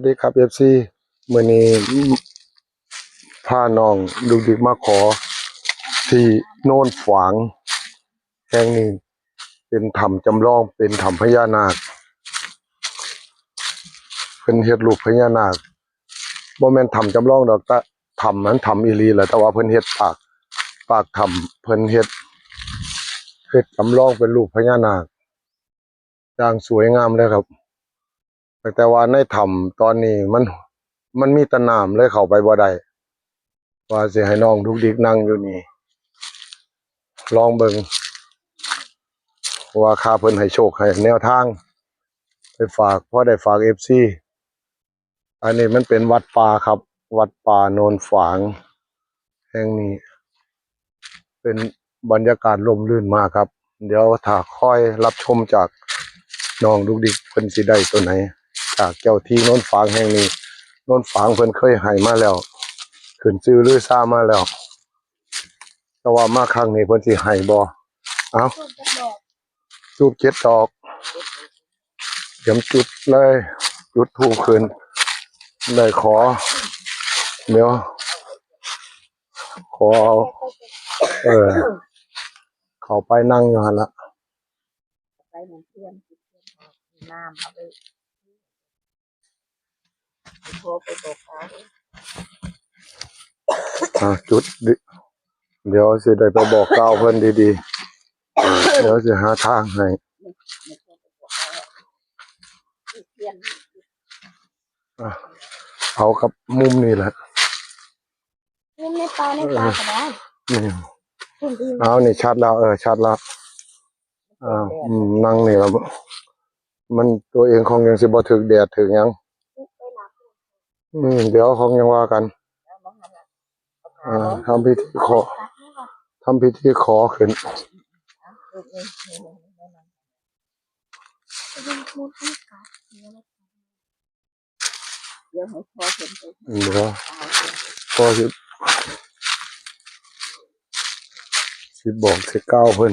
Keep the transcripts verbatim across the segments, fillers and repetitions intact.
สวัสดีครับ เอฟซี มื้อนี้พาน้องดุกดิกมาขอที่โนนฝางแห่งนี้ เป็นถ้ำจำลอง เป็นถ้ำพญานาค เพิ่นเฮ็ดรูปพญานาค บ่แม่นถ้ำจำลองดอก แต่ถ้ำมันถ้ำอีหลีแหละ แต่ว่าเพิ่นเฮ็ดปาก ปากถ้ำ เพิ่นเฮ็ด เฮ็ดจำลองเป็นรูปพญานาค อย่างสวยงามเลยครับ แต่ว่าในถ้ำตอนนี้มัน มันมีแต่น้ำเลยเข้าไปบ่ได้ ว่าสิให้น้องดุกดิกนั่งอยู่นี่ ลองเบิ่ง ว่าข้าเพิ่นให้โชคให้แนวทาง ไปฝาก พอได้ฝาก เอฟซี อันนี้มันเป็นวัดป่าครับ วัดป่าโนนฝางแห่งนี้ เป็นบรรยากาศร่มรื่นมากครับ เดี๋ยวถ้าคอยรับชมจากน้องดุกดิก เพิ่นสิได้ตัวไหน จากเจ้าที่โนนฝางแห่งนี้ โนนฝางเพิ่นเคยให้มาแล้ว ขึ้นชื่อลือชามาแล้ว แต่ว่ามาครั้งนี้เพิ่นสิให้บ่ เอ้า ธูปเจ็ดดอก เตรียมจุดเลย จุดธูปขึ้น ได้ขอ เดี๋ยว ขอเอา เออ เข้าไปนั่งอยู่หั่นละ ไปหมู่เพื่อน น้ำเอาไป โทรไปบอกเขา อ่า จุดดิ เดี๋ยวสิได้ไปบอกกล่าวเพิ่นดีๆ เดี๋ยวสิหาทางให้ อ่ะ เอากับมุมนี่แหละ มุมในป่า ในป่าก็ได้ นี่ คุณดี เอา นี่ชัดแล้ว เออ ชัดแล้ว อ่า อืม นั่งนี่แล้ว มันตัวเองคงยังสิบ่ถืกแดดถืกหยัง อืม เดี๋ยวคงยังว่ากัน อ่า ทำพิธีขอ ทำพิธีขอขึ้น เดี๋ยวให้พ่อเพิ่นไป เดี๋ยว พ่อสิ สิบอกสิกล่าวเพิ่น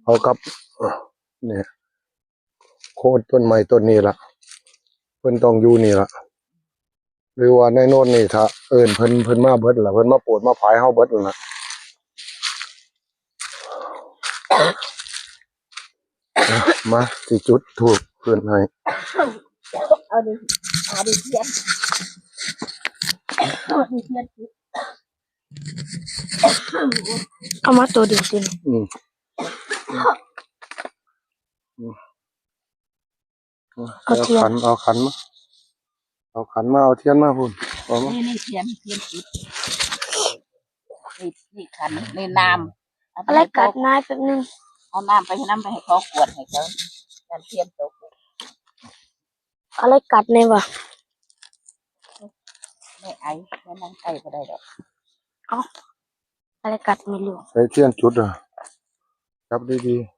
เอากับ เนี่ย โคนต้นไม้ต้นนี้ล่ะ เพิ่นต้องอยู่นี่ล่ะ หรือว่าในโน่นนี่ ถ้าเอิ้นเพิ่น เพิ่นมาเบิดล่ะ เพิ่นมาโปรดมาผายเฮาเบิดนั่นล่ะ มา สิจุดธูปขึ้นให้ เอาดิ เอาดิเทียน เอาดิเทียนจุด เอามาตัวเดียวสิ อืม เอาเทียน ขัน เอาขันมา เอาขันมา เอาเทียนมาพุ้น เอามา นี่ นี่เทียน เทียนจุด นี่ นี่ขัน นี่น้ำ เอาไป อะไร ให้เขา กัดนายแป๊บนึง เอาน้ำไปให้น้ำไปให้เขากวดให้เขา น้ำเทียนตก อะไรกัดในวะ ไม่ไอ ไม่นั่งใกล้ก็ได้ดอก เอ้า อะไรกัดไม่รู้ ใช้เทียนจุดอ่ะ จับดีๆ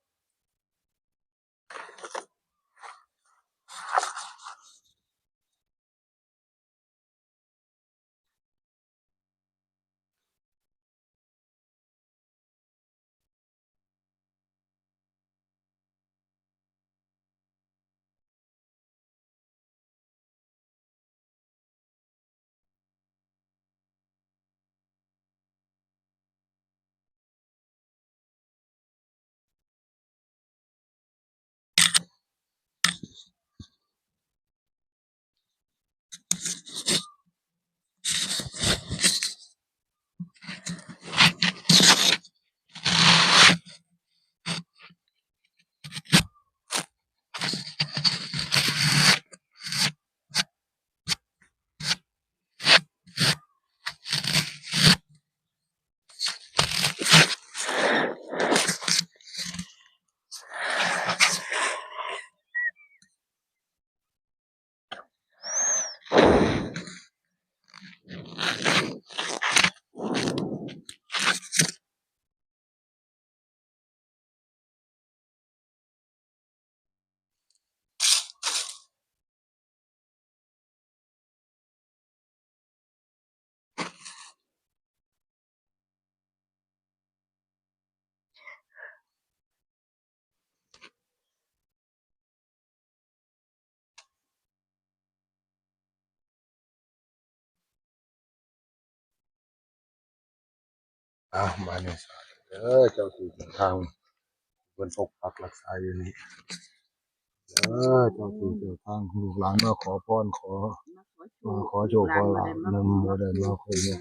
อ่ะ มาเนี่ย สาธุเด้อ เจ้าที่เจ้าทาง เพิ่นปกปักรักษาอยู่นี่ เออ เจ้าที่เจ้าทาง ลูกหลานมาขอพร ขอ มาขอโชคขอลาภนำ บ่ได้มาข่มเหง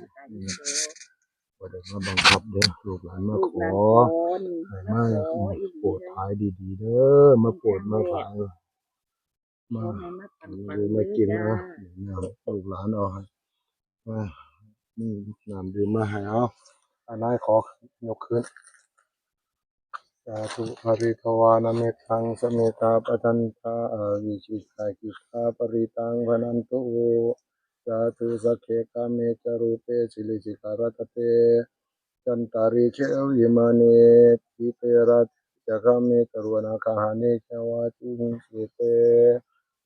บ่ได้มาบังคับเด้อ ลูกหลานมาขอ ให้มาโปรดภายดีๆ เด้อ มาโปรดมาภาย มา มาอยู่มากินเอา ลูกหลานเอา อ่า นี่น้ำดื่มมาให้เอา อันนั้นขอยกขึ้น สาธุ ปริตวานะเมตัง สเมตตาปะทันตา อาวิชิตากิจาปริตัง พะนันตุ สาธุ สักเคกาเมจรูเป สิริสิขารตเต จันตาริเควิมาเน ทิเปรัตจคาเม ตรุวนาคาหาเน จาวาจุเสเต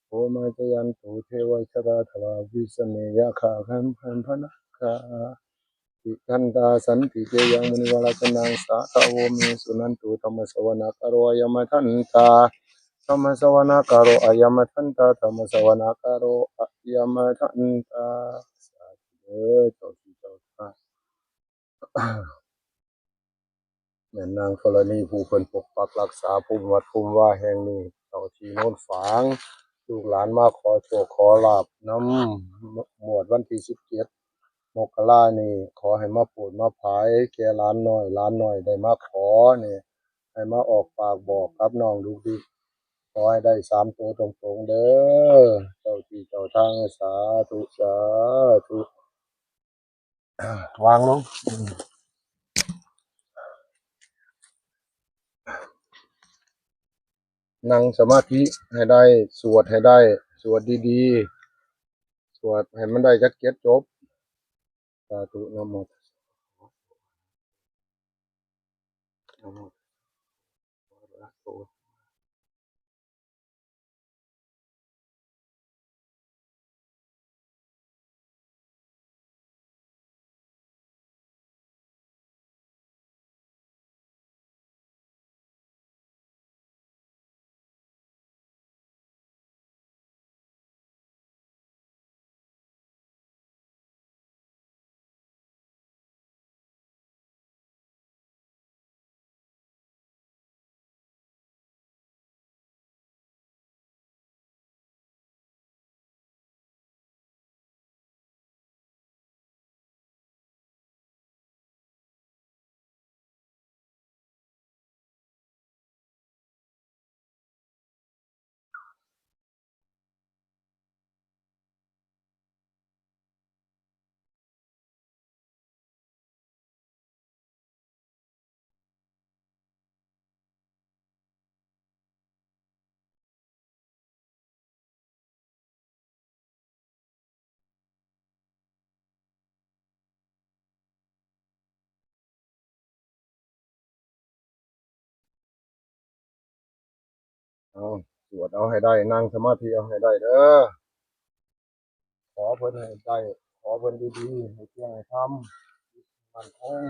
โอมาจยันตุ เทวชราธราวิสเมยาคาคัมพันพนาคา ติกันตาสันติเจยังมุนิวรสนังสาธาโวเม สุนันตุ ธรรมสวนาการโร อายมทันตา ธรรมสวนาการโร อายมทันตา ธรรมสวนาการโร อายมทันตา สาธุเด้อ เจ้าที่เจ้าทาง แม่นางธรณีผู้เพิ่นปกปักรักษาภูมิวัดภูมิวาแห่งนี้ เจ้าที่โนนฝาง ลูกหลานมาขอโชคขอลาภนำ งวดวันที่สิบเจ็ด มกรานี่ ขอให้มาโปรดมาภายแก่หลานน้อย หลานน้อยได้มาขอนี่ ให้มาออกปากบอกกับน้องดุกดิก ขอให้ได้สามตัวตรงๆ เด้อ เจ้าที่เจ้าทาง สาธุ สาธุ วางลง นั่งสมาธิให้ได้ สวดให้ได้ สวดดีๆ สวดให้มันได้จักเจ็ดจบ สาธุ นะโมตัสสะ นะโมตัสสะ อะระหะโต เอา สวดเอาให้ได้ นั่งสมาธิเอาให้ได้เด้อ ขอเพิ่นให้ได้ ขอเพิ่นดีๆ ให้เที่ยงให้ธรรม มั่นคง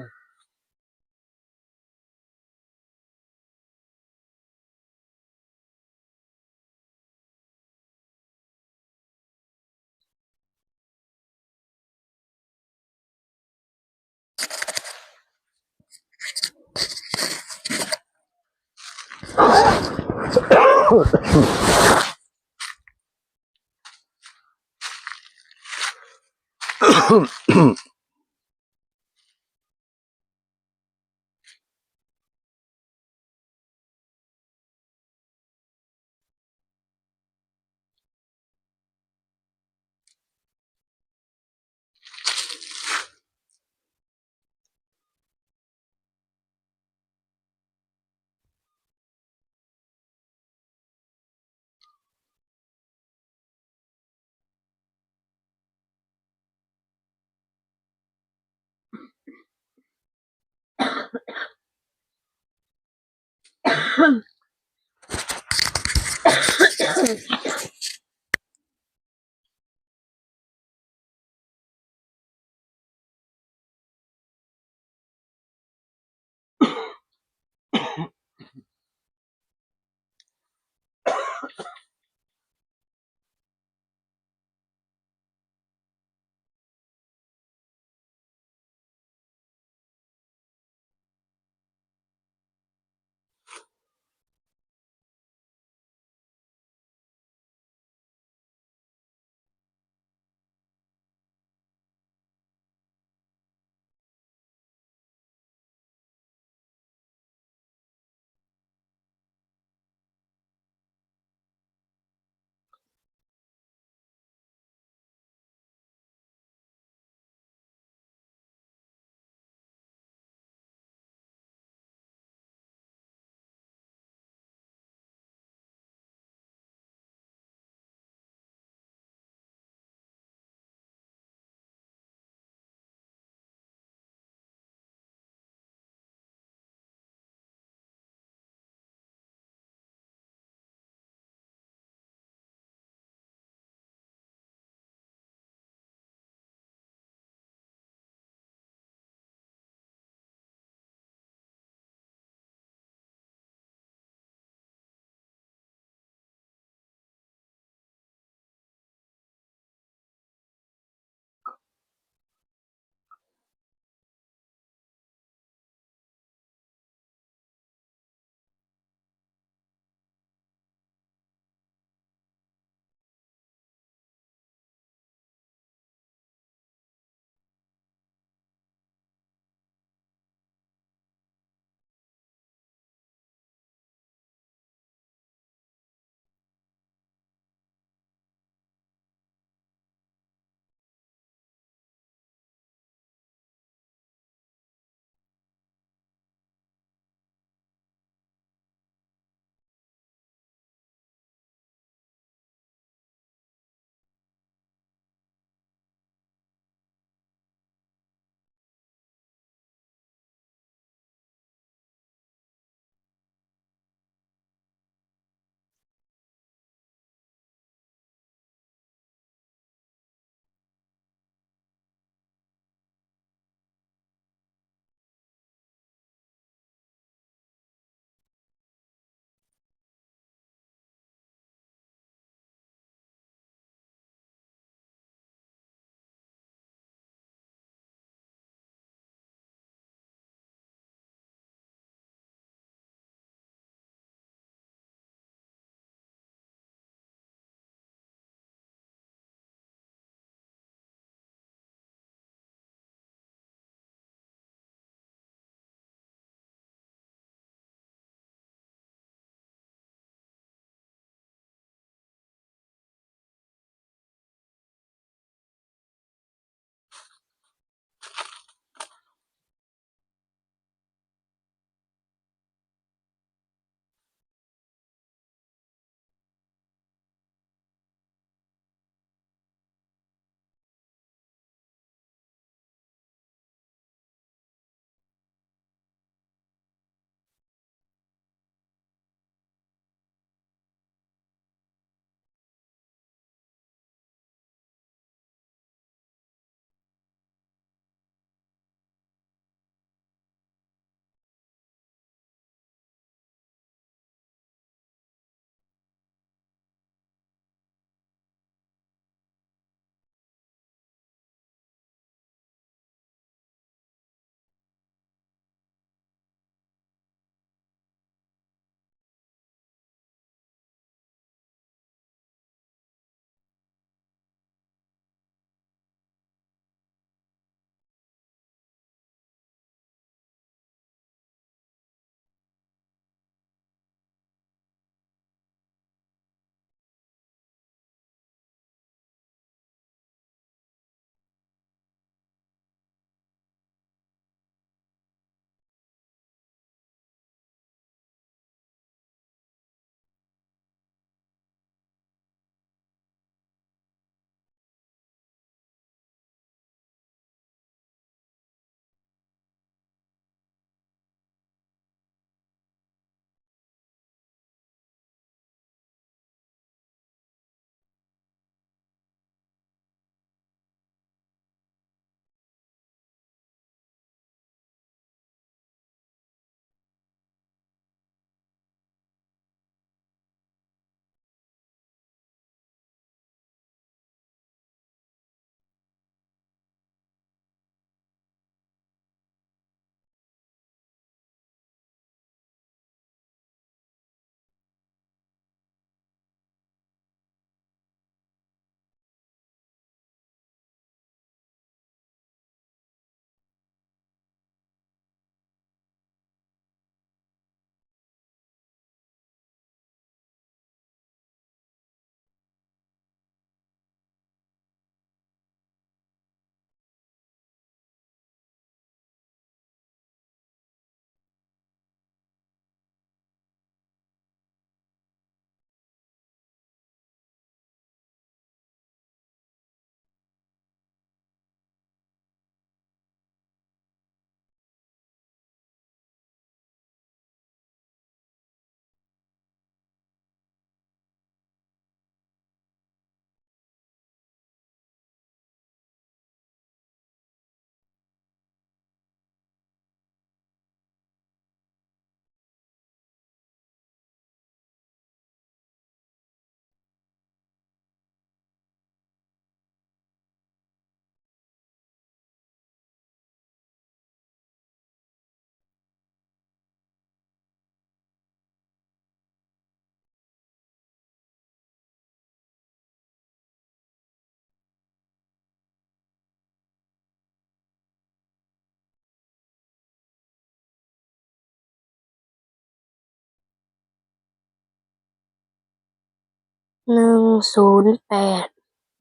หนึ่งศูนย์แปด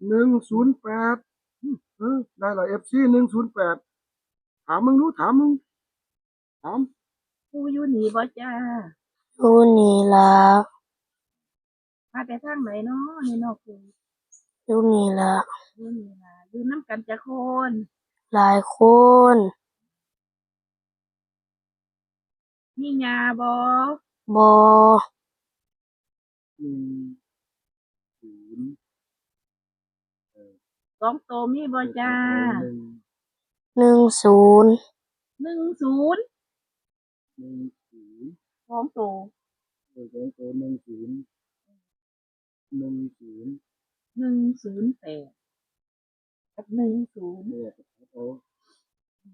หนึ่งศูนย์แปด เออ ได้ละ เอฟซี หนึ่งศูนย์แปด ถามมึงดู ถามมึง ถาม ปู่อยู่นี่บ่จ้า อยู่นี่ล่ะ มาแต่ทางไหนเนาะนี่เนาะปู่ อยู่นี่ล่ะ อยู่นี่ล่ะ อยู่นำกันจักคน หลายคน มีย่าบ่ บ่ หนึ่งศูนย์ สองโตมีบ่จ้า หนึ่ง หนึ่งศูนย์ หนึ่งศูนย์ หนึ่งศูนย์ สองโต เออ สองโต หนึ่งศูนย์ หนึ่งศูนย์ หนึ่งศูนย์แปด กับ หนึ่งศูนย์ เออ ตัดเอา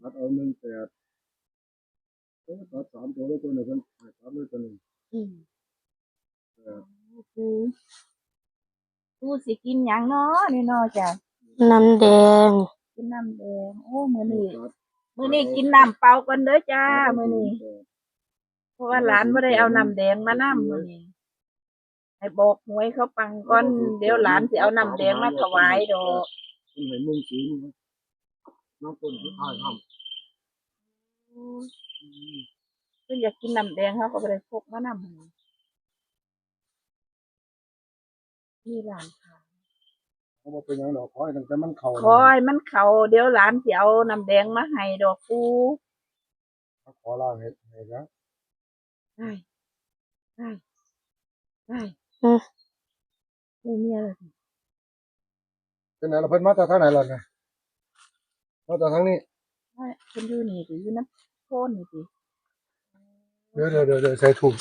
ตัดเอา หนึ่งแปด เออ ตัดสามตัวเลยตัวหนึ่ง เพิ่นให้ตัดเลยตัวหนึ่ง อืม เออ ปู่ ปู่สิกินหยังน้อนี่น้อจ้ะ น้ำแดง กินน้ำแดง โอ้ มื้อนี้ ตัด มื้อนี้กินน้ำเปล่าก่อนเด้อจ้า ตัดเอา มื้อนี้ หนึ่งแปด เพราะว่าหลานบ่ได้เอาน้ำแดงมานำมื้อนี้ ให้บอกหวยเขาปังก่อน เดี๋ยวหลานสิเอาน้ำแดงมาถวายดอก เพิ่นให้หนึ่งศูนย์ น้ำต้นสุดท้ายครับ โอ้ย เพิ่นอยากกินน้ำแดง เขาก็บ่ได้พกมานำให้ มีหลานขาย เขาบ่เป็นหยังดอก ขอให้ตั้งแต่มันเข้า ขอให้มันเข้า เดี๋ยวหลานสิเอาน้ำแดงมาให้ดอกปู่ เขาขอลางให้ ให้นะ ได้ ได้ ได้ อืม ปู่มีอะไร เป็นไงล่ะ เพิ่นมาจากทางไหนล่ะเนี่ย มาจากทางนี้ ไม่ เพิ่นอยู่นี่ติ อยู่นำโพนนี่ติ เดี๋ยว เดี๋ยว เดี๋ยว เดี๋ยว ใส่ธูป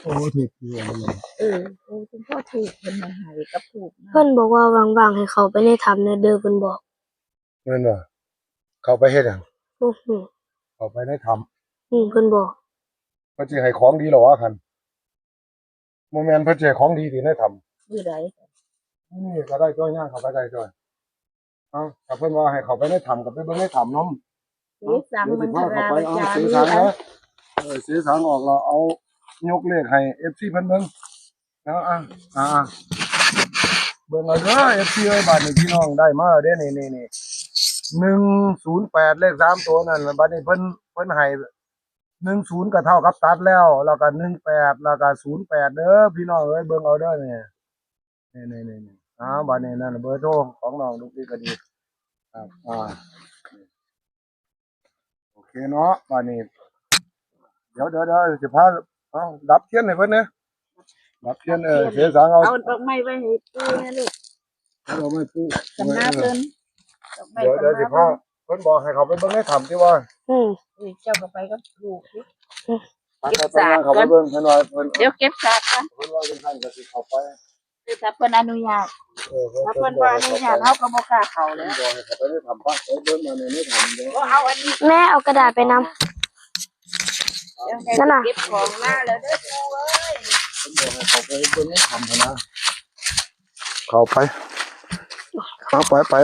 โอ้ ธูปอยู่อันนี้ เออ โอ้ เพิ่นขอธูปเพิ่นมาให้กับธูปนะ เพิ่นบอกว่าว่างๆ ให้เข้าไปในถ้ำแหน่เด้อ เพิ่นบอก แม่นบ่ เข้าไปเฮ็ดหยัง บ่ฮู้ เข้าไปในถ้ำ อืม เพิ่นบอก เพิ่นสิให้ของดีเหรอวะ คัน บ่แม่นเพิ่นสิให้ของดีติในถ้ำ อยู่ใด นี่ก็ได้ตัว ย่างเข้าไปได้ตัว เอ้า ถ้าเพิ่นว่าให้เข้าไปในถ้ำก็ไปเบิ่งในถ้ำนำ เสสัง เดี๋ยวสิพาเข้าไป มังคลา เอา จา เสสัง มีหยัง นะ เออ เสสังออกแล้ว เอายกเลขให้ เอฟซี เพิ่นเบิ่ง เอา อ่ะ อ่ะ อ่ะ เบิ่งเอาเด้อ เอฟซี เอ้ย บาดนี้พี่น้องได้มาแล้วเด้ นี่ นี่ นี่ หนึ่งศูนย์แปด เลขสามตัวนั่น บาดนี้เพิ่น เพิ่นให้ หนึ่งศูนย์ ก็เท่ากับตัดแล้ว แล้วก็ หนึ่งแปด แล้วก็ ศูนย์แปด เด้อ พี่น้องเอ้ย เบิ่งเอาเด้อ นี่ นี่ นี่ นี่ นี่ อ้าว บาดนี้นั่นเบอร์โทรของน้องดุกดิกก็ดี ครับ อ่า โอเคเนาะ บาดนี้ เดี๋ยว เดี๋ยว เดี๋ยวสิพา เอา ดับเทียนให้เพิ่นนะ ดับเทียน เออ เสสังเอา เอาดอกไม้ไว้ให้ปู่แหน่ลูก เอาดอกไม้ปู่ สำนักเพิ่น ดอกไม้ เดี๋ยว เดี๋ยว สำนัก สิพา เพิ่นบอกให้เข้าไปเบิ่งในถ้ำติว่า อืม เอ้ย เจ้าก็ไปกับลูกสิ ไป ไป ไป ไป เข้าไปเบิ่ง เพิ่นว่า เพิ่น เดี๋ยวเก็บสากก่อน เพิ่นว่าจังซั่นก็สิเข้าไป คือถ้าเพิ่นอนุญาต เออ ถ้าเพิ่นบ่อนุญาต เฮาก็บ่กล้าเข้าแล้ว เพิ่นบอกให้เข้าไปในถ้ำ ไปเบิ่งมาใน ในถ้ำเด้อ บ่เอาอันนี้ แม่เอากระดาษไปนำ เดี๋ยวแม่ นั่นน่ะ เก็บของมาแล้วเด้อปู่เอ้ย เพิ่นบอกให้เข้าไปเบิ่งในถ้ำหั้นนะ เข้าไป เอาไป ไป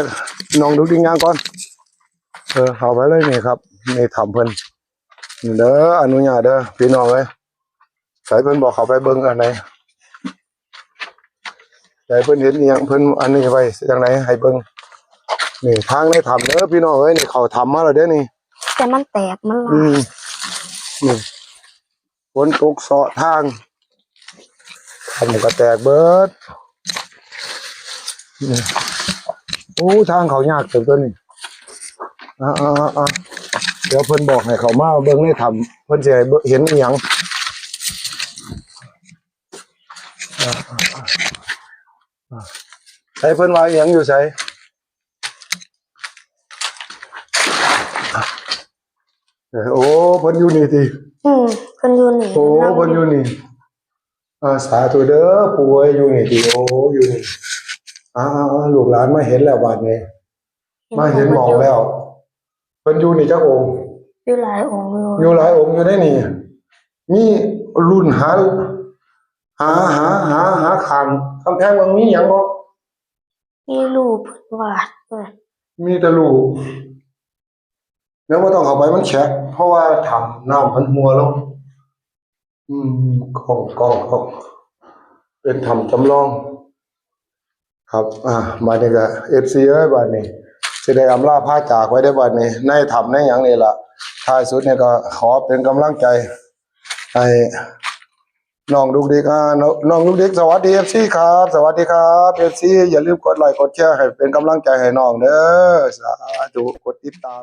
น้องดุกดิกย่างก่อน เออ เข้าไปเลยนี่ครับ นี่ถ้ำเพิ่น นี่เด้อ อนุญาตเด้อ พี่น้องเอ้ย ใส่เพิ่นบอกเข้าไปเบิ่งอันไหน ใส่เพิ่นเห็นอีหยัง เพิ่นอันนี้ไว้จังไหน ให้เบิ่ง นี่ทางในถ้ำเด้อ พี่น้องเอ้ย นี่เข้าถ้ำมาแล้วเด้อนี่ แต่มันแตก มันหลาย อืม นี่ ฝนตกเซาะทาง ถ้ำก็แตกเบิด นี่ โอ้ ทางเข้ายากเติบโตนี่ อ่า อ่า อ่า อ่า เดี๋ยวเพิ่นบอกให้เข้ามาเบิ่งในถ้ำ เพิ่นสิให้เบิ่ง เห็นอีหยัง อ่า อ่า อ่า อ่า ใส่เพิ่นว่าอีหยังอยู่ไส เออ โอ้ เพิ่นอยู่นี่ติ อืม เพิ่นอยู่นี่ โอ้ เพิ่นอยู่นี่ อ่า สาธุเด้อ ปู่เอ้ย อยู่นี่ติ โอ้ อยู่นี่ อ่า อ่า อ่า ลูกหลานมาเห็นแล้วบาดนี้ เห็น มาเห็นหม่องแล้ว เพิ่นอยู่นี่จักองค์ อยู่หลายองค์อยู่ อยู่หลายองค์อยู่ได้นี่ มีรุ่นหา หา หา หา หาข้างกำแพงมันมีหยังบ่ มีรูปเพิ่นวาดด้วย มีแต่รูป แล้วบ่ต้องเข้าไปมันแฉะ เพราะว่าถ้ำน้ำมันหัวลง อืม กล้อง กล้อง กล้อง เป็นถ้ำจำลอง ครับ อ่า บัดนี้ก็ เอฟซี เอ้ย บัดนี้สิได้อำลาพาจากไปได้อบัดนี้ ในถ้ำในหยังนี่ล่ะ ท้ายสุดนี่ก็ขอเป็นกำลังใจให้น้องดุกดิก อ่า น้อง น้องดุกดิก สวัสดี เอฟซี ครับ สวัสดีครับ เอฟซี อย่าลืมกดไลค์กดแชร์ให้เป็นกำลังใจให้น้องเด้อ สาธุ กดติดตาม